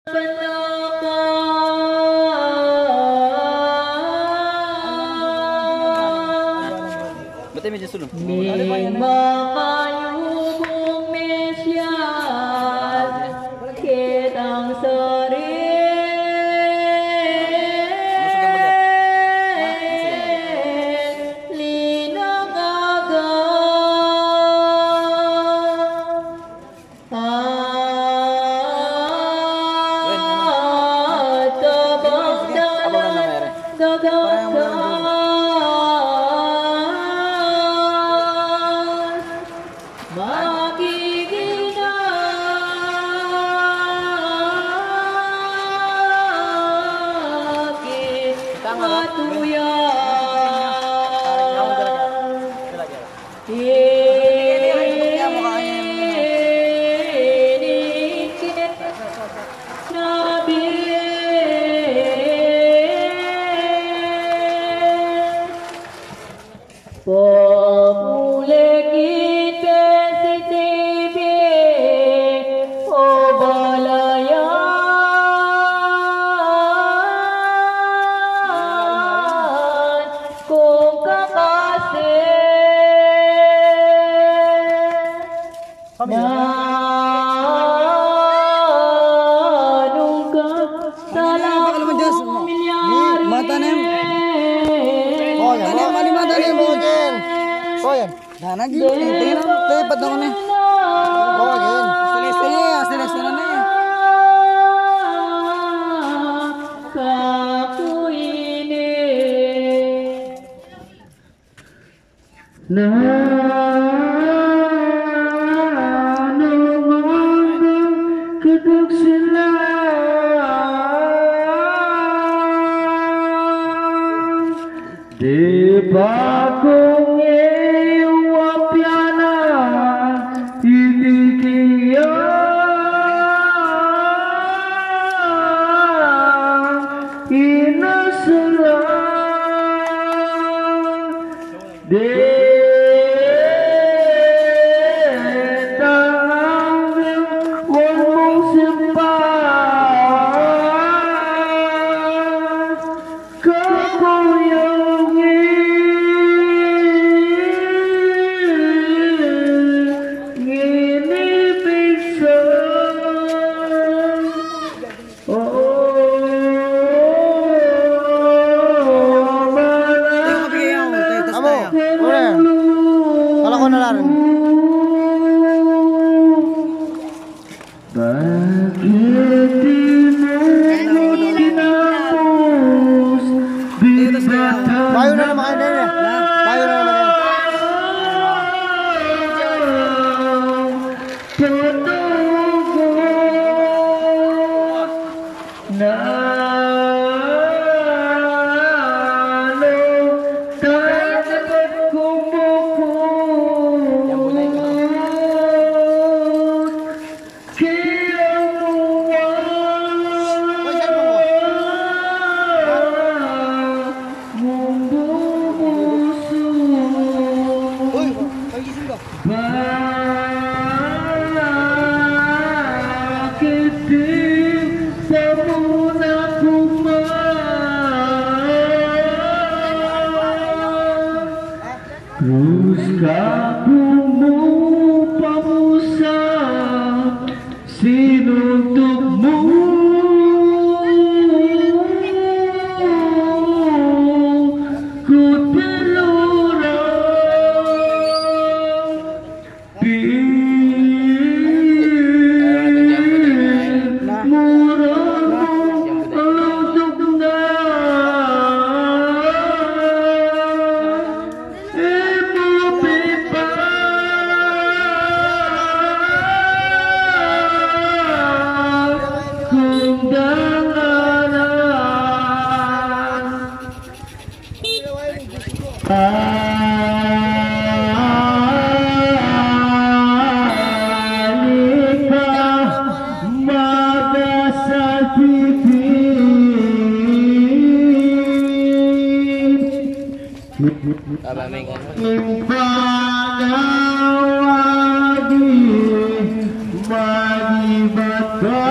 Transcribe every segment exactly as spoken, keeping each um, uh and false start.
Ba't medyo sulong? Ning mamayubung mesyal ketang sarili nang aga. Pamulekit pe si T V o balayan kung kakase. Nanung ka sa laku milyari. Mata nem. Mata nem, mata nem. Dana gini, tingnan mo, tepat na kami. Sige, sige, sige na. Kaku ini. Nanung ka sa laku, di pa kung e wa piana inikiya inasala. Detang wang mung simpa kakuyang ini pigsa. Amu, ure. Kala ko na la rin. Bakit di mo tinapos? Bayu na naman kayo din eh. Bayu na naman yan. Totoo ko. Uy, pagising ka. Bakit di pa mu na kuman? Krus ka bumupa mu sa sinuntuk mu, kutpilura, pimura mu, alugtuk na. Ing panawag i magibat ka.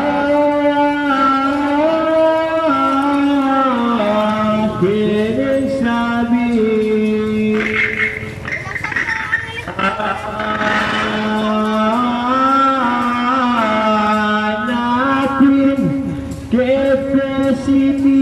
Kene sabi natin, kepesimi